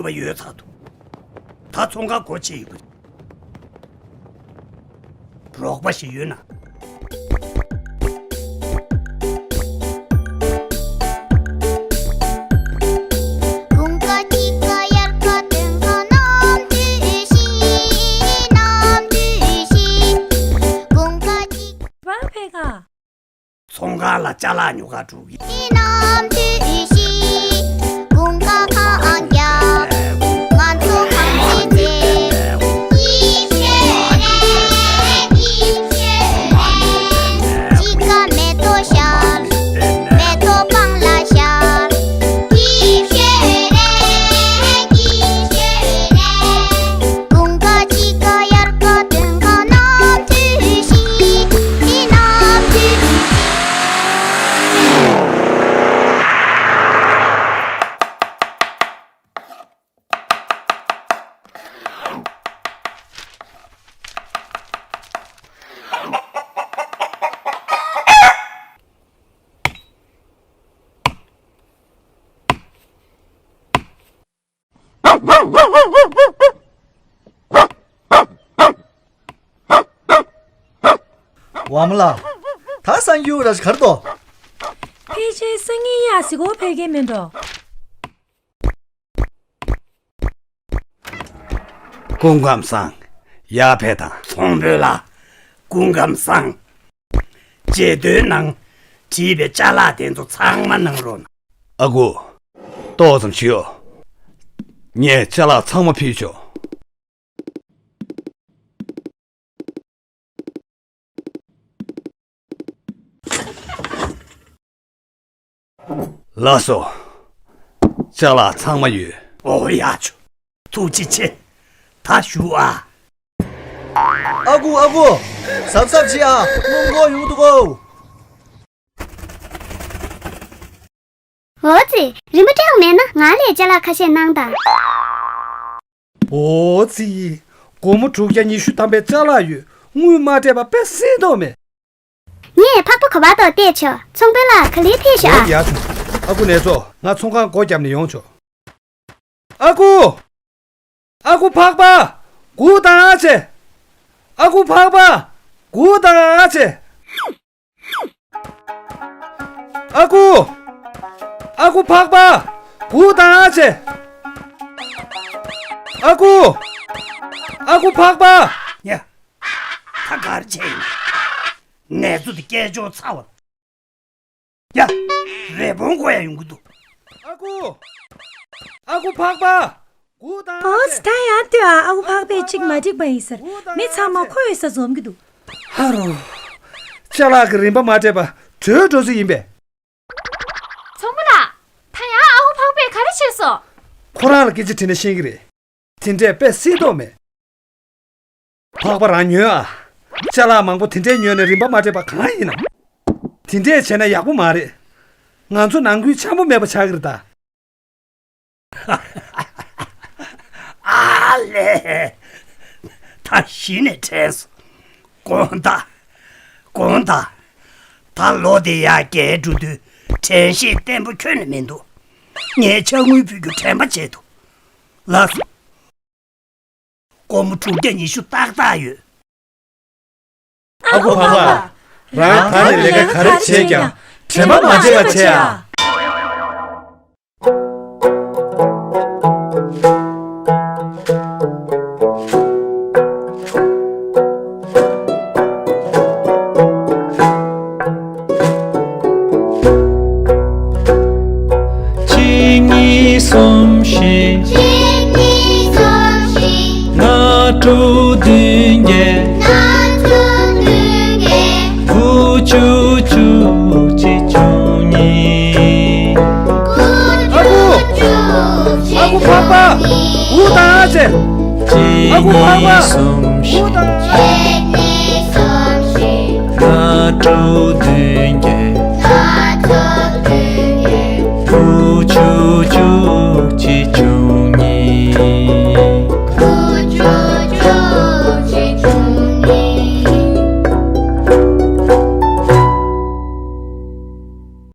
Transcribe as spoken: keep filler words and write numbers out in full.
པ་ཡོད་ཚར་འདུག་ད་ཚོང་ཁང་སྒོ་ཕྱེ་ཡོད་པ་རེད། རོགས་པ་ཞིག་ཡོད་ན། ཚོང་ཁང་ལ་ཅ་ལག་ཉོ་གར་འགྲོ་གི། ཝ་མ་ལ། ད་སང་རྒྱུ་ར་གར་དོ། ཕལ་ཆེར་སང་ཉིན་ཡ་གཟིགས་སྐོར་ཕེབས་ཀྱི་མིན་འགྲོ། སྐུ་ཁམས་བཟང་། ཡར་ཕེབས་དང་། ཚོང་དཔོན་ལགས། སྐུ་ཁམས་བཟང་། རྗེས་ཟློས་ནང་བྲིས་པའི་ཅ་ལག་དེ་ཚོ་ཚང་མ་གནང་རོགས་གནང་། ཨ་ཁུ། ཏོག་ཙམ་བཞུགས། ངས་ཅ་ལག་ཚང་མ་ཕུལ་ཆོག་ལགས་སོ། ཅ་ལག་ཚང་མ་ཡོད། ཨོ་ཡ་ཆུ། ཐུགས་རྗེ་ཆེ། ད་བཞུགས་ཨ། ཨ་ཁུ་ཨ་ཁུ། གཟབ་གཟབ་བྱེད་ཨ། སྔོན་འགོག་ཡོང་གི་འདུག་གོ། འོ་ཙི། རིན་པ་སྤྲད་དགོས་མེད་ན་ང་ལ་ཅ་ལག་ཁ་ཤས་གནང་དང་། འོ་ཙི། སྒོར་མོ་དྲུག་བརྒྱ་ཉི་ཤུ་ཐམ་པའི་ཅ་ལག་ཡོད། དངུལ་མ་སྤྲད་པ་དཔེ་སྲིད་དོགས་མེད། ངས་ཕག་པ་ག་པར་འདུག་བལྟས་ཆོག་ཚོང་དཔོན་ལགས་ག་ལེར་ཕེབས་ཤོག་ཨ། ཡ་ཆུ། ཨ་ཁུ་ནེ་ཙོ། ང་ཚོང་ཁང་སྒོ་བརྒྱབ་ནས་ཡོང་ཆོག་ཨ་ཁུ། ཨ་ཁུ་ཕག་པ། སྒུག་དང་ཨ་ཅེ། ཨ་ཁུ་ཕག་པ། སྒུག་དང་ཨ་ཅེ། ཨ་ཁུ། ཨ་ཁུ་ཕག་པ། སྒུག་དང་ཨ་ཅེ། ཨ་ཁུ། ཨ་ཁུ་ཕག་པ། ཡ། ད་ག་རེ་བྱས་ཡིན། ནེ་ཙོ་དེ་སྐད་ཅོར་ཚ་བ། ཡ། རི་བོང་གོ་ཡ་ཡོང་གི་འདུག་ཨ་ཁུ། ཨ་ཁུ་ཕག་པ། སྒུག་དང་། ཨོ་ཙི། ད་ཡང་ལྟོས་ཨ། ཨ་ཁུ་ཕག་པས་གཅིག་མ་འགྲིག་པ་ཡིན་ཟེར། མི་ཚང་མ་ཁོ་ཡོད་ས་འཛོམས་ཀྱི་འདུག་ཧ་རོ། ཅ་ལག་གི་རིན་པ་མ་སྤྲད་པ་བྲོས་འགྲོ་རྩིས་ཡིན་པས། ཚོང་པ་ལགས། ད་ཡང་ཨ་ཁུ་ཕག་པས་ག་རེ་བྱས་སོང་། ཁོ་རང་ལ་སྐད་ཆ་དྲིས་ན་ཤེས་ཀྱི་རེད། དེ་འདྲས་དཔེ་སྲིད་དོགས་མེད། ཕག་པ་རང་ཉོན་ཨ། ཅ་ལག་མང་པོ་དེ་འདྲས་ཉོས་ནས་རིན་པ་མ་སྤྲད་པ་གང་ཡིན་ནམ། དེ་འདྲས་བྱས་ན་ཡག་པོ་མ་རེད། ང་ཚོ་ནང་ཁུལ་འཆམ་པོ་མེད་པ་ཆགས་ཀྱི་རེད་ད། ཨ་ལས། ད་གཞི་ནས་དྲན་སོང་། དགོངས་དག་དགོངས་དག་ད་ལོ་དེ་ཡར་རྒྱས་འགྲོ་དུས་དྲན་ཤེས་བརྟན་པོ་ཁྱོན་ནས་མི་འདུག་ངས་ཕྱག་དངུལ་ཕུལ་རྒྱུ་དྲན་པ་བརྗེད་འདུག་ལགས་སོ། སྒོར་མོ་དྲུག་བརྒྱ་ཉི་ཤུ་ཏག་ཏག་ཡོད། ཨ་ཁུ་ཕག་པ། རང་ད་ནི་ལས་ཀ་ག་རེ་བྱས་ཀྱང་དྲན་པ་མ་བརྗེད་པ་བྱས་ཨ། གཅིག་གཉིས། གསུམ། བཞི། གཅིག་གཉིས། གསུམ། བཞི། ལྔ། དྲུག། བདུན། བརྒྱད། ལྔ། དྲུག། བདུན། བརྒྱད། དགུ། བཅུ། བཅུ་གཅིག། བཅུ་གཉིས། དགུ། བཅུ། ཨ་ཁུ། བཅུ་གཅིག། ཨ་ཁུ་ཕག་པ། སྒུག་དང་ཨ་ཅེ། གཅིག་ཨ་ཁུ་ཕག་པ། གཉིས། གསུམ། བཞི། སྒུག་དང་། གཅིག་གཉིས། གསུམ། བཞི། ལྔ། དྲུག།